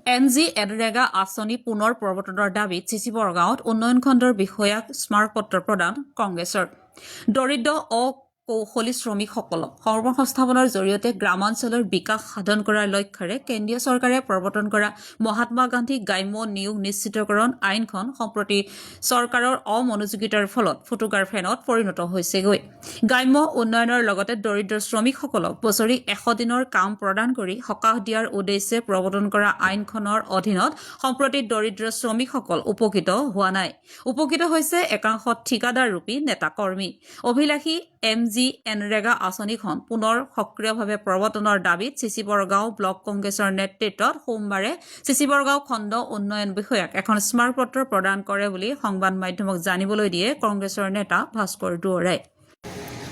M G NREGA আঁচনি পুনৰ প্ৰৱৰ্তনৰ দাবীত চিচিবৰগাঁৱত উন্নয়ন খণ্ডৰ বিষয়াক স্মাৰকপত্ৰ প্ৰদান কংগ্ৰেছৰ। দৰিদ্ৰ অকৌশলী শ্ৰমিকসকলক কৰ্মসংস্থাপনৰ জৰিয়তে গ্ৰামাঞ্চলৰ বিকাশ সাধন কৰাৰ লক্ষ্যৰে কেন্দ্ৰীয় চৰকাৰে প্ৰৱৰ্তন কৰা মহাত্মা গান্ধী গ্ৰাম্য নিয়োগ নিশ্চিতকৰণ আইনখন সম্প্ৰতি চৰকাৰৰ অমনোযোগিতাৰ ফলত ফুটুকাৰ ফেনত পৰিণত হৈছেগৈ। গ্ৰাম্য উন্নয়নৰ লগতে দৰিদ্ৰ শ্ৰমিকসকলক বছৰি 100 দিনৰ কাম প্ৰদান কৰি সকাহ দিয়াৰ উদ্দেশ্যে প্ৰৱৰ্তন কৰা আইনখনৰ অধীনত সম্প্ৰতি দৰিদ্ৰ শ্ৰমিকসকল উপকৃত হোৱা নাই। উপকৃত হৈছে একাংশ ঠিকাদাৰৰূপী নেতাকৰ্মী। অভিলাষী এম জি এনৰেগা আঁচনিখন পুনৰ সক্ৰিয়ভাৱে প্ৰৱৰ্তনৰ দাবীত চিচিবৰগাঁও ব্লক কংগ্ৰেছৰ নেতৃত্বত সোমবাৰে চিচিবৰগাঁও খণ্ড উন্নয়ন বিষয়াক এখন স্মাৰকপত্ৰ প্ৰদান কৰে বুলি সংবাদ মাধ্যমক জানিবলৈ দিয়ে কংগ্ৰেছৰ নেতা ভাস্কৰ দুৱৰাই।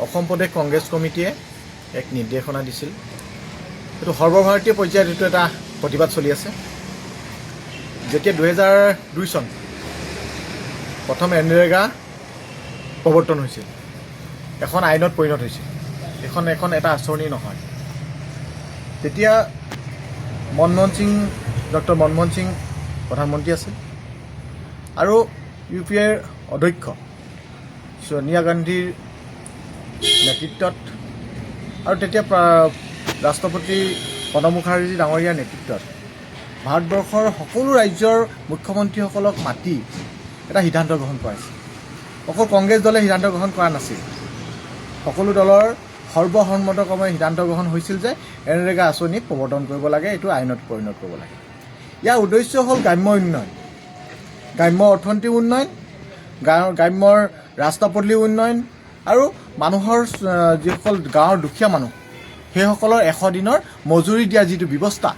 অসম প্ৰদেশ কংগ্ৰেছ কমিটিয়ে এক নিৰ্দেশনা দিছিল। এইটো সৰ্বভাৰতীয় পৰ্যায়ত এইটো এটা প্ৰতিবাদ চলি আছে। যেতিয়া 2002 চন প্ৰথম এনৰেগা প্ৰৱৰ্তন হৈছিল, এখন আইনত পৰিণত হৈছিল, এখন এখন এটা আঁচনি নহয়, তেতিয়া মনমোহন সিং, ডক্টৰ মনমোহন সিং প্ৰধানমন্ত্ৰী আছিল আৰু ইউ পি এৰ অধ্যক্ষ ছোনিয়া গান্ধীৰ নেতৃত্বত আৰু তেতিয়া ৰাষ্ট্ৰপতি প্ৰণৱ মুখাৰ্জী ডাঙৰীয়াৰ নেতৃত্বত ভাৰতবৰ্ষৰ সকলো ৰাজ্যৰ মুখ্যমন্ত্ৰীসকলক মাতি এটা সিদ্ধান্ত গ্ৰহণ কৰাইছিল। অকল কংগ্ৰেছ দলে সিদ্ধান্ত গ্ৰহণ কৰা নাছিল, সকলো দলৰ সৰ্বসন্মতক্ৰমে সিদ্ধান্ত গ্ৰহণ হৈছিল যে এনৰেগা আঁচনি প্ৰৱৰ্তন কৰিব লাগে, এইটো আইনত পৰিণত কৰিব লাগে। ইয়াৰ উদ্দেশ্য হ'ল গ্ৰাম্য উন্নয়ন, গ্ৰাম্য অৰ্থনীতিৰ উন্নয়ন, গ্ৰাম্যৰ ৰাস্তা পদূলিৰ উন্নয়ন আৰু মানুহৰ যিসকল গাঁৱৰ দুখীয়া মানুহ, সেইসকলৰ 100 দিনৰ মজুৰি দিয়া যিটো ব্যৱস্থা,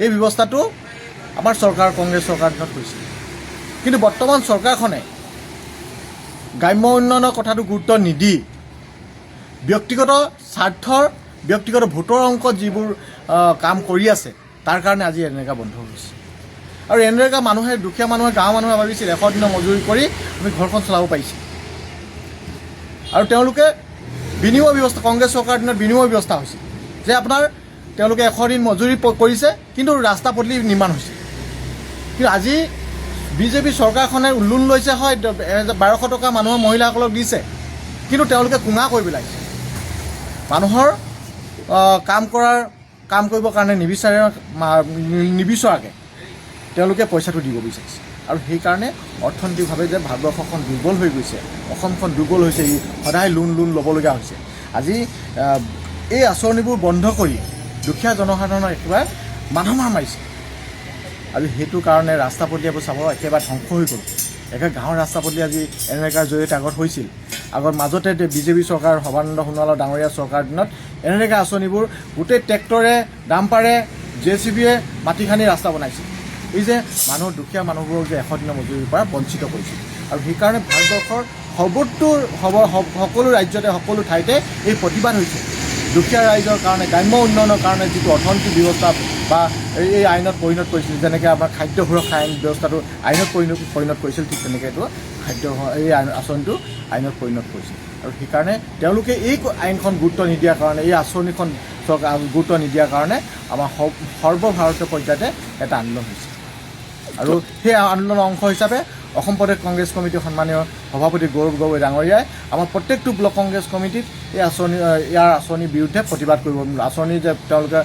এই ব্যৱস্থাটো আমাৰ চৰকাৰ, কংগ্ৰেছ চৰকাৰ দিনত কৰিছিল। কিন্তু বৰ্তমান চৰকাৰখনে গ্ৰাম্য উন্নয়নৰ কথাটো গুৰুত্ব নিদি ব্যক্তিগত স্বাৰ্থৰ, ব্যক্তিগত ভোটৰ অংকত যিবোৰ কাম কৰি আছে, তাৰ কাৰণে আজি এনেকুৱা বন্ধ হৈছে। আৰু এনেকুৱা মানুহে, দুখীয়া মানুহে, গাঁৱৰ মানুহে ভাবিছিল 100 দিনৰ মজুৰি কৰি আমি ঘৰখন চলাব পাৰিছিল। আৰু তেওঁলোকে বিনিময় ব্যৱস্থা, কংগ্ৰেছ চৰকাৰৰ দিনত বিনিময় ব্যৱস্থা হৈছিল যে আপোনাৰ তেওঁলোকে 100 দিন মজুৰি কৰিছে, কিন্তু ৰাস্তা পদূলি নিৰ্মাণ হৈছিল। কিন্তু আজি বিজেপি চৰকাৰখনে লোন লৈছে হয়, 1200 টকা মানুহৰ, মহিলাসকলক দিছে, কিন্তু তেওঁলোকে কোঙা কৰি পেলাইছে। মানুহৰ কাম কৰিবৰ কাৰণে নিবিচাৰে, নিবিচৰাকৈ তেওঁলোকে পইচাটো দিব বিচাৰিছে। আৰু সেইকাৰণে অৰ্থনৈতিকভাৱে যে ভাৰতবৰ্ষখন দুৰ্বল হৈ গৈছে, অসমখন দুৰ্বল হৈছে, ই সদায় লোন লোন ল'বলগীয়া হৈছে। আজি এই আঁচনিবোৰ বন্ধ কৰি দুখীয়া জনসাধাৰণক একেবাৰে মাধমাৰ মাৰিছে। আৰু সেইটো কাৰণে ৰাস্তা পদূলিবোৰ চাব, একেবাৰে ধ্বংস হৈ গ'ল। একে গাঁৱৰ ৰাস্তা পদূলি আজি এনেকাৰ জৰিয়তে আগত হৈছিল। আগত মাজতে বিজেপি চৰকাৰ, সৰ্বানন্দ সোণোৱালৰ ডাঙৰীয়া চৰকাৰ দিনত এনেকুৱা আঁচনিবোৰ গোটেই ট্ৰেক্টৰে, ডাম্পাৰে, জেচিবিয়ে মাটি খান্দি ৰাস্তা বনাইছিল। এই যে মানুহ, দুখীয়া মানুহবোৰক যে 100 দিনৰ মজুৰিৰ পৰা বঞ্চিত কৰিছিল। আৰু সেইকাৰণে ভাৰতবৰ্ষৰ সৰ্বত্ৰ সকলো ৰাজ্যতে, সকলো ঠাইতে এই প্ৰতিবাদ হৈছে। দুখীয়া ৰাইজৰ কাৰণে, গ্ৰাম্য উন্নয়নৰ কাৰণে যিটো অৰ্থনৈতিক ব্যৱস্থা বা এই আইনত পৰিণত কৰিছিল, যেনেকৈ আমাৰ খাদ্য সুৰক্ষা আইন ব্যৱস্থাটো আইনত পৰিণত কৰিছিল, ঠিক তেনেকৈ এইটো খাদ্য এই আইন আঁচনিটো আইনত পৰিণত কৰিছিল। আৰু সেইকাৰণে তেওঁলোকে এই আইনখন গুৰুত্ব নিদিয়াৰ কাৰণে, এই আঁচনিখন চৰকাৰ গুৰুত্ব নিদিয়াৰ কাৰণে আমাৰ সৰ্বভাৰতীয় পৰ্যায়তে এটা আন্দোলন হৈছে। আৰু সেই আন্দোলনৰ অংশ হিচাপে অসম প্ৰদেশ কংগ্ৰেছ কমিটিৰ সন্মানীয় সভাপতি গৌৰৱ গগৈ ডাঙৰীয়াই আমাৰ প্ৰত্যেকটো ব্লক কংগ্ৰেছ কমিটিত এই আঁচনি, ইয়াৰ আঁচনিৰ বিৰুদ্ধে প্ৰতিবাদ কৰিব, আঁচনি যে তেওঁলোকে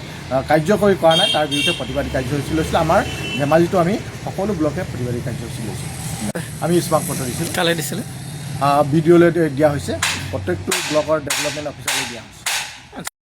কাৰ্যকৰী কৰা নাই, তাৰ বিৰুদ্ধে প্ৰতিবাদী কাৰ্যসূচী লৈছিল। আমাৰ ধেমাজিতো আমি সকলো ব্লকে প্ৰতিবাদী কাৰ্যসূচী লৈছোঁ। আমি স্মাৰকপত্ৰ দিছিলোঁ। কালে দিছিলে? বি ডি অ'লৈ দিয়া হৈছে, প্ৰত্যেকটো ব্লকৰ ডেভেলপমেণ্ট অফিচাৰলৈ দিয়া হৈছে।